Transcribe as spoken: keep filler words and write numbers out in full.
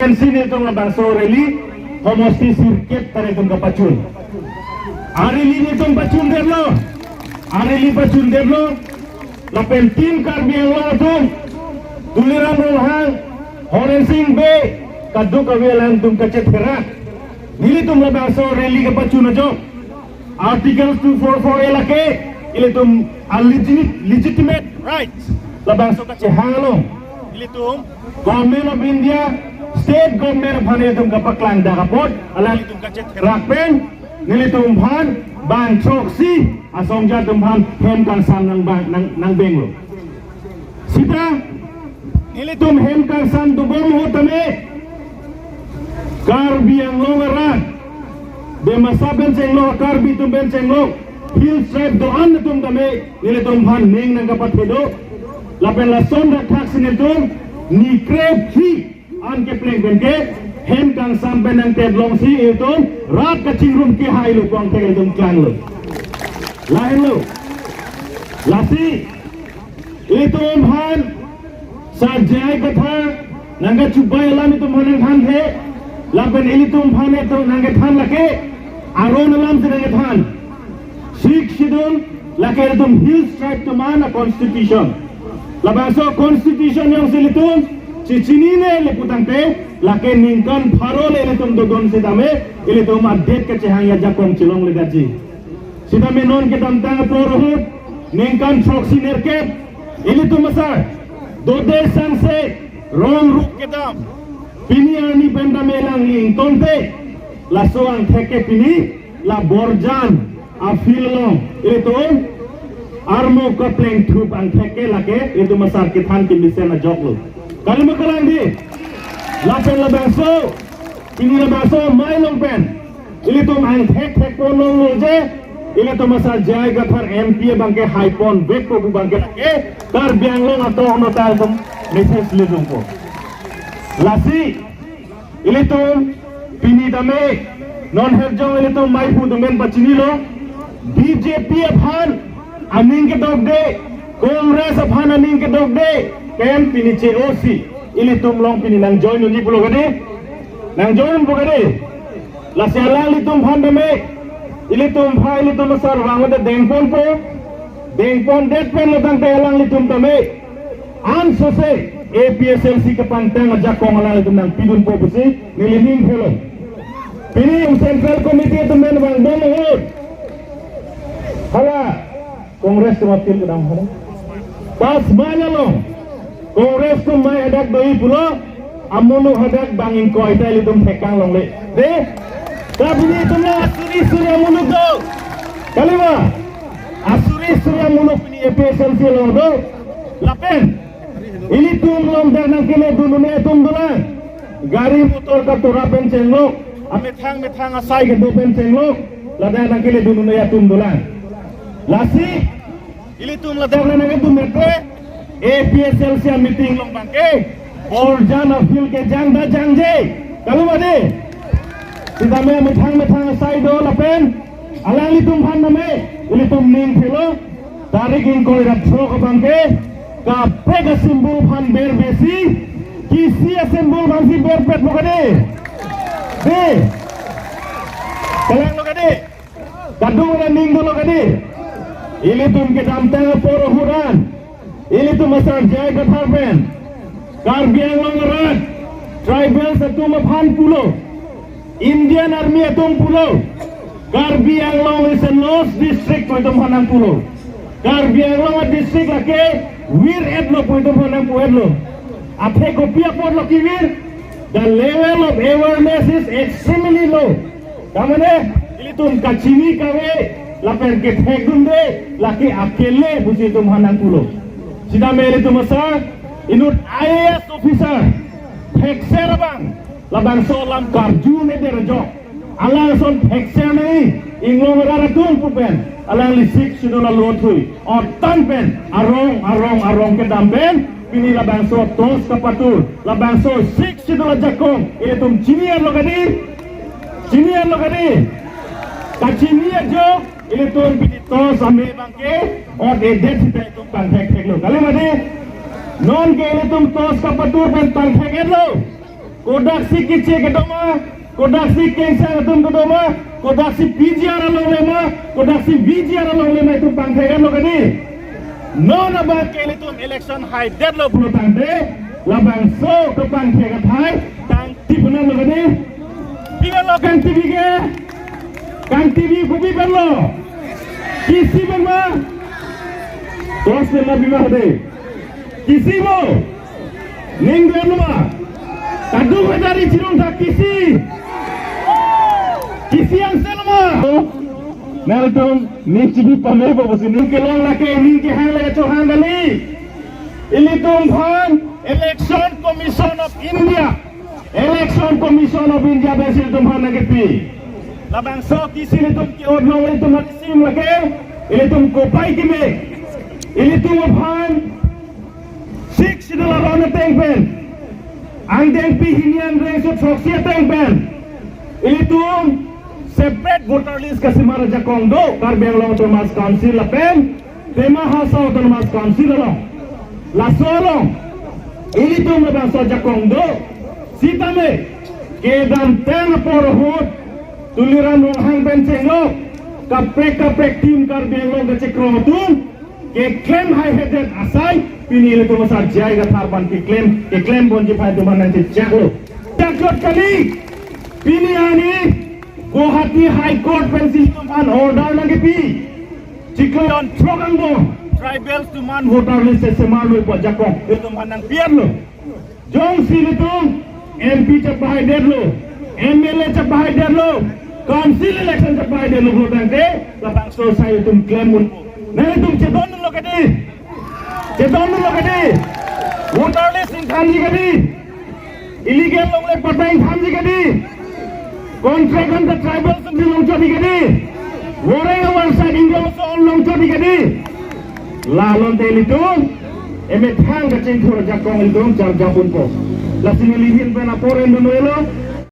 Pensi nelitum labangso rally homosti sirkep ta nelitum kapachun. Arally nelitum pachundetlo. Arally pachundetlo. Lapen Team Karbi Anglong atum, Tuliram Ronghang, Horen Sing Bey, kadokave alangtum kachetherak. Nelitum labangso rally kapachun ajok. Article two four four A lake ilitum a legit-, legitimate rights labangso kachehang along, ilitum Government of India, State Government aphan ilitum kapaklang dak apot, alanglitum kachetherak pen nelitum aphan bang throksi asongja atum aphan hem kangsam nang bang, nang, nangbenglo. Sita nelitum hem kangsam dobom ahut tame Karbi Anglong arat, Dimasa pen chenglok, Karbi atum pen chenglok, Hill Tribe do-an atum tame nelitum aphan ning nangkapathe do. Lapen lason dak thaksi nelitum ni krephi an kepleng pen ke hem kangsam pen nangtetlongsi itum rat kachingrum kehai lo, pangthek itum klanglo. Lahenlo. Lasi ilitum aphan Sar J I Kathar nangkachubai alam itum aphan nangthan the. Lapen ilitum aphan itum nangkethan lake aron alamsi nangkethan. Sixth Schedule lake ilitum Hill Tribe atum aphan a-constitution. Labangso constitution jongsi ilitum chechinine le putangte, lake ningkan pharo le ilitum dodun sitame ilitum adet kachehang ajakong chelongledetji. Sitame non kedamtang apor ahut ningkan throksi nerkep ilitum asar dode sangse rong ruk kedam, pini arni pen tame alangli ingtonte, laso angthek ke pini la Borjan a-field along ilitum armo kaplengthup angthek ke lake ilitum asar kethan kemesen ajoklo. Kalima kalang di. Lapen labangso, pini labangso amei along pen ilitum angthek thekpon longlo je, ilitum asar J I Kathar M P abangke haiponvekpo pu abangke lake Karbi Anglong atok no ta ilitum message ledunpo. Lasi ilitum pini tame non herjong ilitum maiphu atum pen pachinilo, B J P aphan aning kedokde, Congress aphan aning kedokde pen pini che-osi ilitum along pini nangjoin unji pulo kade, nangjoin unpo kade. Lasi alanglitum aphan tame ilitum aphan ilitum asar vangvede dengponpo, dengpondet pen lo tangte alanglitum tame ansose A P H L C kepangtang ajakong alanglitum nangpidunpo pusi neli ning thelo. Pini Central Committee atum pen vangbom ahut, hala Congress atum apil kedam hala. Pas manya long Congress atum amei hadak do-i pulo, amonit hadak bang ingkoi ta ilitum thekang longle. De, ta pini itum lo asuri suri amonit do. Kalima, asuri suri amonit pini A P H L C along do. Lapen ilitum along dak nangkeledun un-e atum dolang. Gari motor katura pen chenglok, amethang methang asai kedo pen chenglok, ladak nangkeledun un-e atum dolang. Lasi ilitum ladak nangkedun mete, A P H L C a-meeting along abangke Borjan a-field kejang ta jangje. Kalima de. Sitame amethang methang asai do lapen alanglitum aphan tame ilitum ning thelo, tarik ingkoi ra throk abangke kaprek a-symbol aphan berbesi, kisi a-symbol aphansi berpetlo kade. De. Kalanglo kade. Kadung ra ning dolo kade. Ilitum kedamtang apor ahut an ilitum asar J I Kathar pen Karbi Anglong arat tribals atum aphan pulo, Indian Army atum pulo, Karbi Anglong is a lost district pu itum aphan nangpulo. Karbi Anglong a-district lake vir-etlo pu itum aphan nangpu-etlo. Athe kopi apotlo kevir? The level of awareness is extremely low. Tamane ilitum kachini kave lapen kethekdunde lake akele pusi itum aphan nangpulo. Sitame ilitum asar inut I A S officer thekser abang labangso alam karju ne der jok. Alang ason thekser nai, inglong arat atum pu pen alangli Sixth Schedule alo thui otan pen arong arong arong kedam pen pini labangso toss kapatur, labangso Sixth Schedule ajakong ilitum chini-etlo kade, chini-etlo kade. Kachini ajok ilitum pini toss ame abangke ot-edet sita itum pangthek theklo. Kalima de, non ke ilitum toss kapatur pen pangthek-etlo. Kodaksi keche kedo ma, kodaksi kengsang atum kedo ma, kodaksi P G R alongle ma, kodaksi V G R alongle ma itum pangthek-etlo kali. Non abang ke ilitum election haidetlo pulo tangte, labangso kepangthek athai tangtip nanglo kali. Pi-etlo kangtipi ke? Kangtipi kopi pen lo? Kisi pen ma? Tos pen ma pima hode? Kisi mo? Ning pen ma? Kadung kedari chirung ta kisi. Kisi yang selama. Nelitum ning chibi pame po pusi ning kelong lake, ning kehang lake chohang kali. Ilitum aphan Election Commission of India, Election Commission of India pensi ilitum aphan nangkepi. Labangso kisi ilitum ke-ot long ilitum aphan sim lake, ilitum kopai keme. Ilitum aphan Sixth Schedule aron ateng pen, angdengpi hini anreng sut throksi ateng pen, ilitum separate voter list kasemar ajakong do Karbi Anglong Autonomous Council lapen Dima Hasao Autonomous Council along. Laso along ilitum labangso ajakong do. Sitame kedamtang apor ahut Tuliram Ronghang pen chenglok kaprek kaprek team Karbi Anglong kachekroi atum keklem haihedet asai pini ilitum asar J I Kathar aphan keklem, keklem ponji aphan itum aphan nangchechaklo. Chakchot kali, pini arni Guwahati High Court pensi ilitum aphan order nangkepi. Chiklo jon throk angbong tribal atum aphan voter list semarlo pu ajakong ilitum aphan nangpi-etlo. Jongsi ilitum M P chepahaidetlo, M L A chepahaidetlo, council election chepahaidetlo pulo tangte, labangso asai itum klem unpo. Nelitum chedondunlo kedi? Chedondunlo kedi? Voter list ingthanji kedi? Illegal longle patta ingthanji kedi? Contract anta tribal atum si longchotji kedi? Wareng awarsai inglo so longchotji kedi? La alonte ilitum emethang kachingthur ajakong ilitum charjap unpo. Lasi neli ahin pen apor endun-elo,